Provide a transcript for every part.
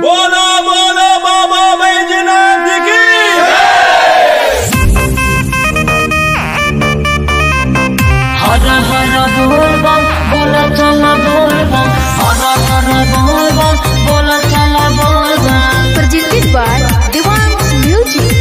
बोलो बोलो बाबा बैजनाथ की। हर हर बोल बम बोला चला बोल बम, हर हर बोल बम बोला चला बोल बम। Presented by Devansh Music.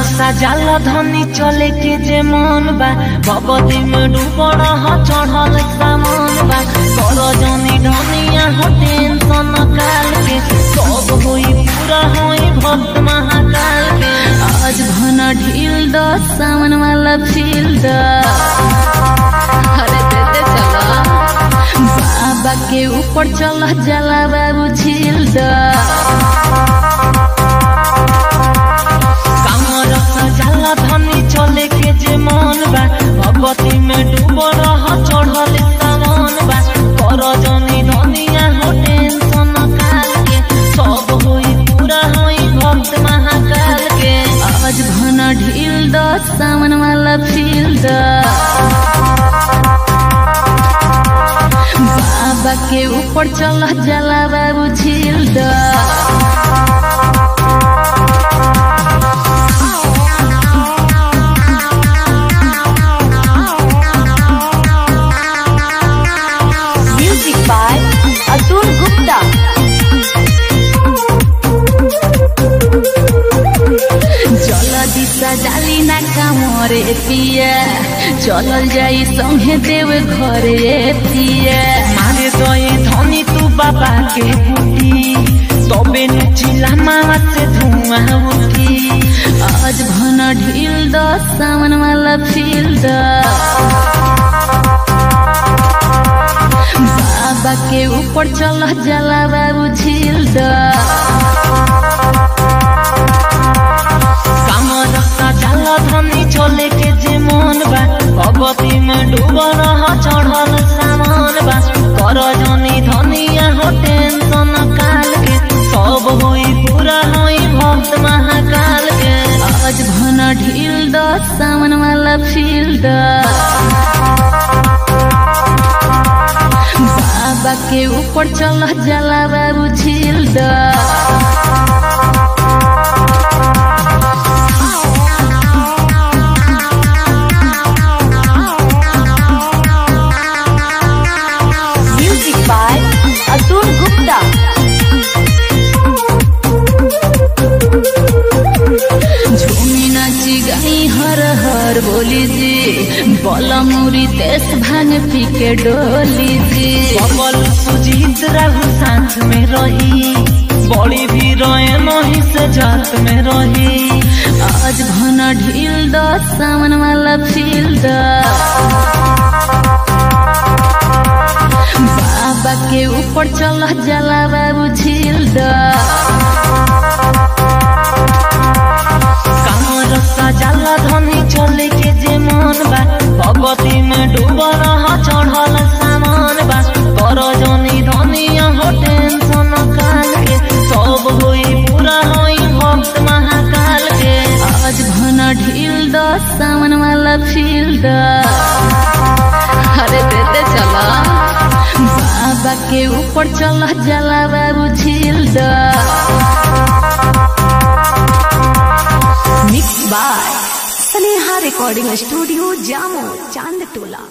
सजाल धनी चले के जे मन बा, भगवती में डूबल चढ़ल सामान बा। कर जनी धनिया हो टेंशन काल के, सब होई पूरा होई भक्त महाकाल के। आज घन ढील द सावन वाला फील द, अरे देते चला बाबा के ऊपर चला जला बाबू झील द। सजाला धनी चले के जे मन बा, भगवती में डूबल चढ़ल सामान बा। कर जनी धनिया हो टेंशन काल के, सब होई पूरा होई भक्त महाकाल के। आज घन ढील द सावन वाला फील द, बाबा के ऊपर चला जला बाबू झील द। अतुल गुप्ता। चल दिशा जाली ना कामरे पिया, चलल जाई संगे देव घरे पिया। मारे दये धनी तू बाबा के बूटी, तबे नुचिला मावा से धुआं उठी। आज घन ढील द सावन वाला फील द, बाबा के ऊपर चला जला बाबू झील द। सजाला धनी चले के जे मन बा, भगवती में डूबल चढ़ल सामान बा। कर जनी धनिया हो टेंशन काल के, सब होई पूरा होई भक्त महाकाल के। आज घन ढील द सावन वाला फील द, बाबा के ऊपर चला जला बाबू झील द। म्यूजिक बाय अतुल गुप्ता। झूमी नाची गाई हर हर बोली जी, बोला मुरी तेस भांग पी के डोली जी। बबल सुजीत राहु साथ में रही, बड़ी भी रहे नहीं से जात में रही। आज घन ढील द सावन वाला फील द, बाबा के ऊपर चला जला बाबू झील द। सजाला धनी चले के जे मन बा, भगवती में डूबल चढ़ल सामान बा। कर जनी धनिया हो टेंशन काल के, सब होई पूरा होई भक्त महाकाल के। आज घन ढील द सावन वाला फील द, अरे देते चला बाबा के ऊपर चला जला बाबू झील द। Mix by Sneha recording studio, Jamo Chandtola.